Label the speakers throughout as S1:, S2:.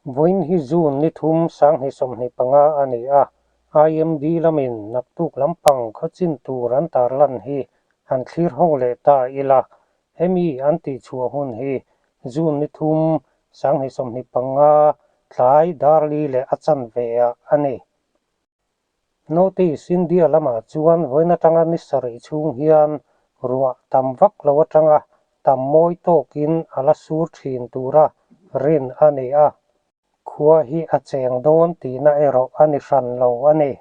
S1: Vawiin hi June ni thum 2025 a ni a, IMD lamin naktuk lampang khawchin tur an tarlan hi han thlir ho leh ta ila, hemi an tihchhuah hun hi June ni thum 2025 tlai darli leh a chanve ah a ni. Notice, India lamah chuan vawiin atanga ni sarih chhung hian ruah tam vak lo atanga tam mawi tawkin a la sur thin tura rin a ni a, khua hi a cheng dawn tihna erawh a ni hran lo a ni.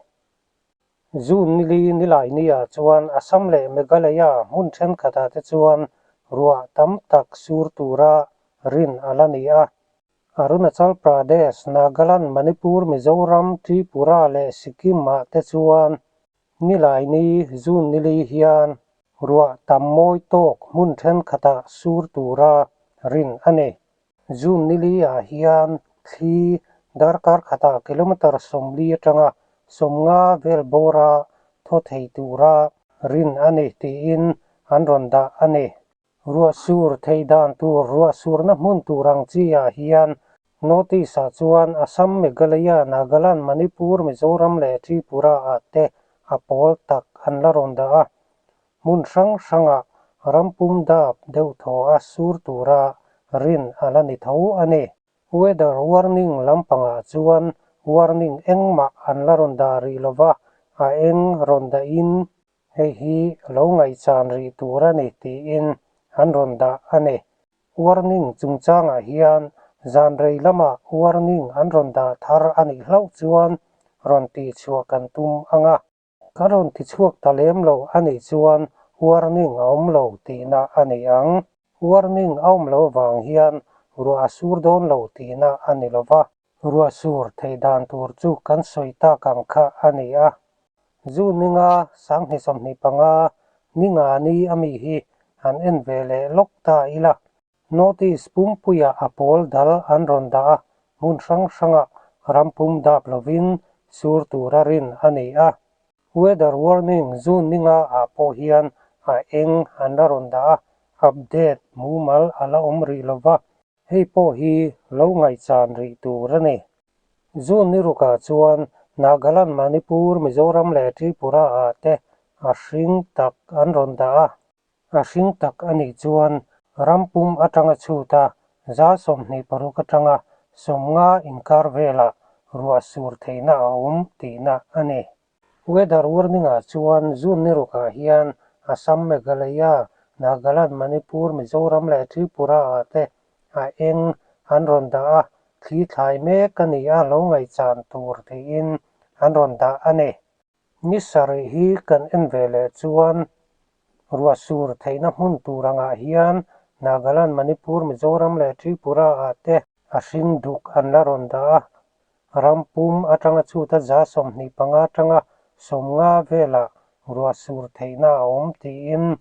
S1: June nili Nilainiah chuan Assam leh Meghalaya hmun thenkhatah te chuan ruah tam tak sur tura rin a la ni a. Arunachal Pradesh, Nagaland, Manipur, Mizoram, Tripura leh Sikkim-ah te chuan Nilaini, June nili hian ruah tam mawi tawk hmun thenkhatah sur tura rin a ni. June nili-ah hian thli darkar khatah kilometre 40 atanga 50 vel bawra thaw thei tura rin a ni tiin an rawn dah a ni. Ruahsur thei dan tur ruahsurna hmun tur ang chi ah hian Notice ah chuan Assam, Meghalaya, Nagaland, Manipur, Mizoram leh Tripura ah te a pawl tak an la rawn dah a. Hmun hrang hrangah rampum dap deuh thaw a sur tura rin a la ni tho a ni. Weather warning lampangah chuan warning engmah an la rawn dah rih lova, a eng rawn dahin Hei hi lo ngaihchan rih tur a ni tiin an rawn dah a ni. Warning chungchangah hian zan rei lamah warning an rawn dah thar a nih hlauh chuan rawn tihchhuah kan tum ang a. Kan rawn tichhuak ta lem lo a nih chuan warning a awm lo tihna a ni ang. Warning a awm lo vang hian ruah a sur dawn lo tihna a ni lo va. Ruah sur theih dan tur chu kan sawi tak ang kha a ni a. June ninga 2025 ninga ni a mi hi han en ve leh lawk ta ila. Notice pumpuiah a pawl dal an rawn dah a, hmun hrang hrangah ram pum dap lovin sur tura rin a ni a. Weather warning June ninga ah pawh hian a eng an la rawn dah a, update mumal a la awm rih lova. Hei pawh hi lo ngaihchan rih tur a ni. June ni rukah chuan Nagaland, Manipur, Mizoram leh Tripura ah te a hring tak an rawn dah a. A hring tak a nih chuan ram pum atanga chhut a, 26 atanga 50 inkar velah ruah sur theihna a awm tihna a ni. Weather warning-ah chuan June ni rukah hian Assam, Meghalaya, Nagaland, Manipur, Mizoram leh Tripura-ah te a eng an rawn dah a, thli thlai mek a ni a, lo ngaihchan tur tiin an rawn dah a ni. Ni sarih hi kan en ve leh chuan ruah sur theihna hmun tur angah hian Nagaland, Manipur, Mizoram leh Tripura-ah te a hring duk an la rawn dah a, Ram pum atanga chuta 25 atanga 50 velah ruah sur theihna a awm tiin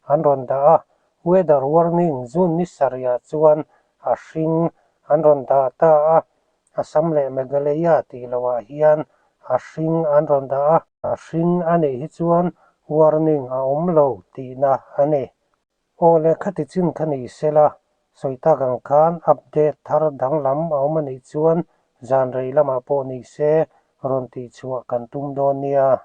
S1: an rawn dah a. Weather warning June ni sarihah chuan a hring an rawn dah ta a. Assam leh Meghalaya tih lohah hian a hring an rawn dah a. A hring a nih hi chuan warning a awm lo tihna a ni. Aw le khati chin kha ni sela, sawi tak ang khan update thar danglam a awm a nih chuan zan rei lamah pawh ni se rawn tihchhuah kan tum dawn nia.